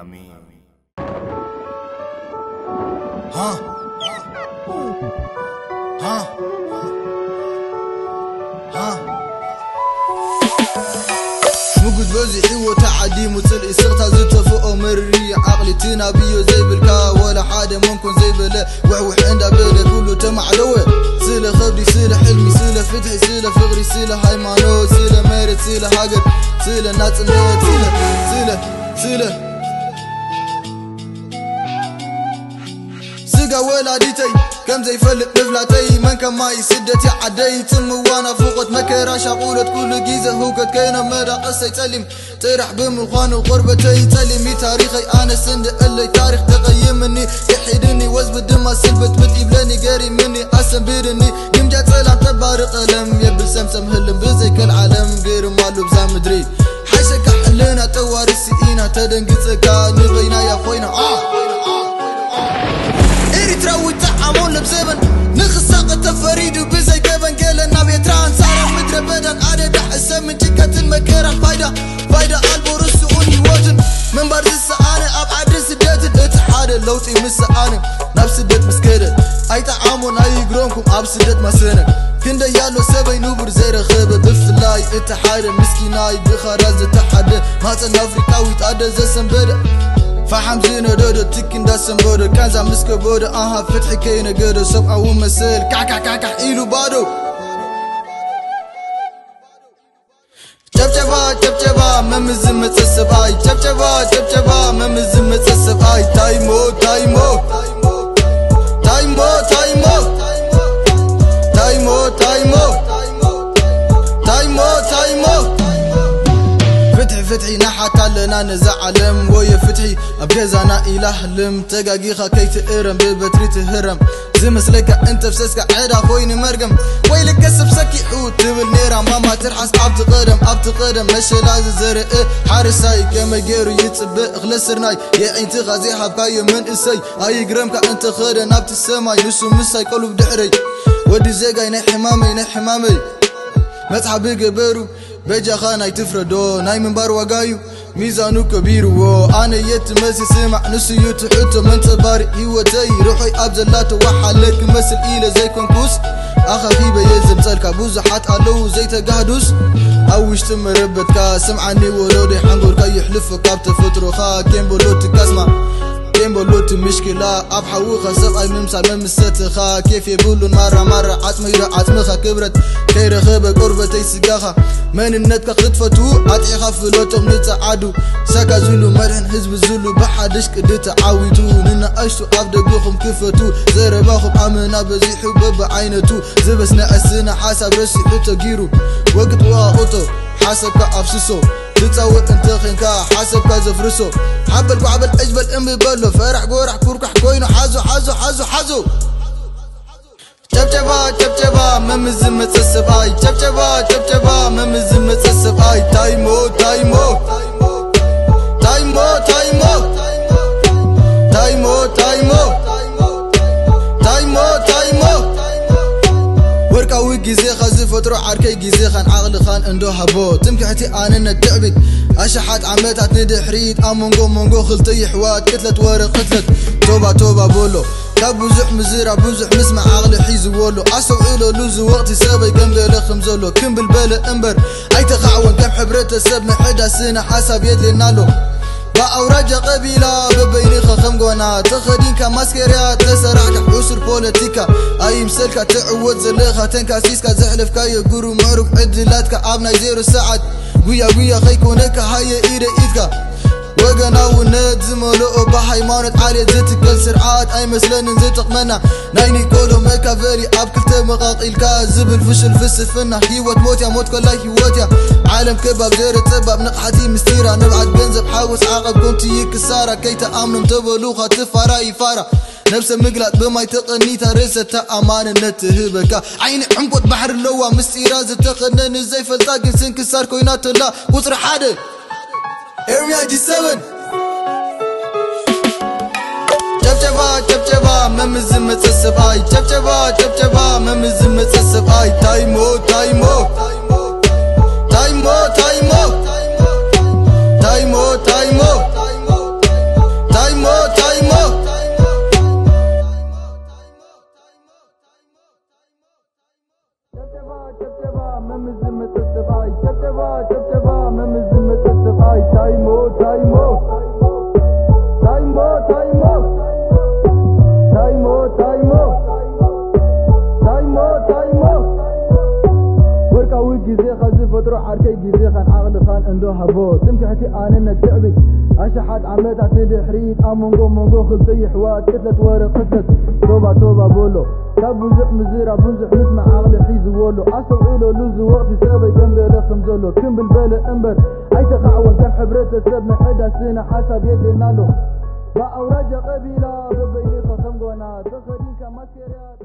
ኣሜን። ሃ ሃ ሃ ምጉት በዚሕዎ ተዓዲሙ ጽልኢ ስቕታ ዝተፍኦ መርሪ ዓቕሊ ትናብዮ ዘይብልካ ወላ ሓደ መንኮን ዘይበለ ውሕውሕ እንዳበለ ኩሉ ተማዕለወ ስለ ኸብዲ ስለ ሕልሚ ስለ ፍትሒ ስለ ፍቕሪ ስለ ሃይማኖት ስለ መሬት ስለ ሃገር ስለ ናጽነት ስለ ስለ ስለ ስጋ ወላዲተይ ከም ዘይፈልጥ ምፍላጠይ መን ከማይ ስደት ይዓደይ ጽምዋ ናፍቖት መከራ ሻቑሎት ኩሉ ግዜ ህውከት ከይኖ መዳቐሰይ ጸሊም ጥራሕ ብምዃኑ ቁርበተይ ጸሊም እዩ ታሪኸይ ኣነስ እንድእለይ ታሪኽ ተቐይምኒ ይሒድኒ ወዝቢ ድማ ስልብጥብጥ ይብለኒ ገሪምኒ ኣሰንብድኒ ግምጃ ጸላም ጠባሪ ቀለም የብል ሰምሰም ህልም ብዘይከል ዓለም ገይርም ኣሎ ብዛ ምድሪ ሓይሰካ ሕልና ጠዋሪ ስኢና ተደንግጸካ ንበይናያ ኮይና ኤሪትራዊ ጣዓሞን ለብዘበን ንኽሳቐ ተፈሪዱ ብዘይ ገበን ገለ ናብ ኤርትራ ኣንጻራ ምድረ በዳን ኣደዳ ሕሰብ ምንጭካትን መከራን ፋይዳ ፋይዳ ኣልቦ ርስኡን ህይወትን ምንባር ዝሰኣነ ኣብ ዓድን ስደትን እቲ ሓደ ለውጢ ምስ ሰኣነ ናብ ስደት ምስ ከደ ኣይጠዓሞን ኣይግረምኩም ኣብ ስደት ማሰነ ክንደይ ያሎ ሰበይ ንቡር ዘይረኸበ ብፍላይ እቲ ሓደ ምስኪናይ ብኻዳ ዝተሓደ ማፀን ኣፍሪቃዊት ኣደ ዘሰንበደ ፈሓም ዝነደዶ ትኪ እንዳሰንበዶ ካንዛ ምስ ከበዶ ኣሃ ፍትሒ ከይነገዶ ሰብኣዊ መሰል ካሕካሕካሕካሕ ኢሉ ባዶ ጨብጨባ ጨብጨባ መምዝመፀ ሰብኣይ ጨብጨባ ጨብጨባ መምዝመፀ ሰብኣይ ታይሞ ታይሞ ታይሞ ታይሞ ታይሞ ታይሞ ታይሞ ታይሞ ፍትሒ ፍትሒ ናሓት ኣለና ነዛ ዓለም ወየ ፍትሒ ኣብ ገዛና ኢላ ህልም ተጋጊኻ ከይትእረም ብበትሪ ትህረም ዝመስለካ እንተፍሰስካ ዕዳ ኮይኑ መርገም ወይ ልገስብ ሰኪሑ ትብል ነይራ ማማ ትርሓስ ኣብቲ ቀደም ኣብቲ ቀደም መሸላ ዝዘርእ ሓረሳይ ከመይ ገይሩ ይጽብእ እኽለ ስርናይ የዒንትኻ ዘይሃብካዮ መንእሰይ ኣይግረምካ እንተኸደ ናብቲ ሰማይ ንሱ ምሳይ ቀሉብ ድሕረይ ወዲ ዜጋይ ናይ ሕማመይ ናይ ሕማመይ መጽሓ ብገበሩ በጃኻ ናይ ትፍረዶ ናይ ምንባር ዋጋዩ ሚዛኑ ከቢርዎ ኣነ የትመስል ስማዕ ንሱዩ ትሕቶ መንጸባሪ ህይወተይ ርሖይ ኣብ ዘላቶ ወሓለ ክመስል ኢለ ዘይኮንኩስ ኣኻኺበየ ዘምጸልካ ብዙሓት ኣለዉ ዘይተጋህዱስ ኣብ ውሽጢ መረበትካ ስምዓኒ ወለዶይ ሓንጎልካ ይሕልፎ ካብ ተፈጥሮኻ ኬምበሎ ትካስማ ኬምበሎ ትምሽክላ ኣብ ሓውኻ ሰብኣይ ምምሳል መምሰትኻ ኬፍ የብሉን ማራ ማራ ዓጽመይ ዶ ዓጽምኻ ክብረት ከይረኸበ ቆርበተይ ስጋኻ መንነትካ ክትፈቱ ኣጥዒኻ ፍለጦም ንጸዓዱ ሳካ ዝሉ መድሕን ህዝቢ ዝሉ ብሓድሽ ቅዲ ተዓዊቱ ንነኣሽቱ ኣብ ደገኹም ክፈቱ ዘረባኹም ኣመና በዚሑ በብዓይነቱ ዝበስነ ዕስነ ሓሳብ ረሲሑ ተጊሩ ወግጥ ወኣቕቶ ሓሰብካ ኣፍስሶ ትጻወት እንተ ኸንካ ሓሰብካ ዘፍርሶ ሓበል ጓዕበል ዕጅበል እምቢ በሎ ፈራሕ ጎራሕ ኩርኳሕ ኮይኑ ሓዞ ሓዞ ሓዞ ሓዞ ጨብጨባ ጨብጨባ መምዝመፀ ሰብኣይ ጨብጨባ ጨብጨባ መምዝመፀ ሰብኣይ ታይሞ ታይሞ ታይሞ ታይሞ ታይሞ ታይሞ ታይሞ ታይሞ ወርቃዊ ግዜኻ ዝፈጥሮ ዓርከይ ግዜኻን ዓቕልኻን እንዶ ሃቦ ትምክሕቲ ኣነነት ትዕቢት ኣሽሓት ዓመታት ንድሕሪት ኣብ መንጎ መንጎ ክልተ ይሕዋት ቅትለት ወረ ቅትለት ቶባ ቶባ በሎ ካብ ብዙሕ ምዝራብ ብዙሕ ምስማዕ ዓቕሊ ሒዝዎ ኣሎ ኣስተውዕለሉ እዚ ወቕቲ ሰበይ ከም ገለ ከም ዘሎ ክምብል በለ እምበር ኣይተኻዕወን ከም ሕብረተሰብ ምሕዳስ ስነ ሓሳብ የድልየና ኣሎ ብኣውራጃ ቀቢላ በበይንኻ ከም ጓና ተኸዲንካ ማስኬርያ ተሰራሕካ ሕሱር ፖለቲካ ኣይምሰልካ ትዕወት ዘለኻ ተንካሲስካ ዘሕለፍካዮ ግሩ ምዕሩግ ዕድላትካ ኣብ ናይ ዜሮ ሰዓት ጉያ ጉያ ከይኮነካ ሃየ ኢደ ኢድካ ወገናውነት ዝመልኦ ብሃይማኖት ዓሌት ዝትከል ስርዓት ኣይመስለንን ዝጠቕመና ናይ ኒኮሎ መካቨሊ ኣብ ክልተ መቓቒልካ ዝብል ፍሽል ፍስፍና ህይወት ሞትያ ሞት ከላይ ህይወትያ ዓለም ከባብ ዘረ ጸባብ ንቕሓቲ ምስጢራ ንብዓት ገንዘብ ሓጎስ ዓቐብ ኮንቲ ክሳራ ከይተኣምኖም ተበሉኻ ትፋራ ይፋራ ነብሰ ምግላጥ ብማይ ተቐኒታ ርእሰ ተኣማንነት ትህበካ ዓይኒ ዕምቆት ባሕሪ ኣለዋ ምስጢራ ዝተኸድነ ንዘይፈልጣ ግን ስንክሳር ኮይና ተላ ቁፅሪ ሓደ ኤርምያ ጂ ሰቨን ጨብጨባ ጨብጨባ መምዝመፀ ሰብኣይ ጨብጨባ ጨብጨባ መምዝመፀ ሰብኣይ ታይሞ ታይሞ ታይሞ ታይሞ ታይሞ ታይሞ ጨብጨባ መምዝ ዝመፀ ሰብኣይ ታይሞ ታይሞ ታይሞ ታይሞ ታይሞ ታይሞ ታይሞ ታይሞ ወርቃዊ ግዜኻ ዝፈጥሮ ዓርከይ ግዜኻን ዓቕልኻን እንዶ ሃቦ ትምክሕቲ ኣነነት ትዕቢት ኣሽሓት ዓመታት ንድሕሪት ኣብ መንጎ መንጎ ክልተ ይሕዋት ቅትለት ወረ ቅትለት ቶባ ቶባ በሎ ካብ ብዙሕ ምዝራብ ብዙሕ ምስማዕ ዓቕሊ ሒዝዎ ኣሎ ኣስተውዕለሉ እዚ ወቕቲ ሰበይ ከም ገለ ከም ዘሎ ክምብል በለ እምበር ኣይተኻዕወን ከም ሕብረተሰብ ናይ ዕዳ ስነ ሓሳብ የድልየና ኣሎ ብኣውራጃ ቀቢላ በበይንኻ ከም ጓና ተኸዲንካ ማስኬርያ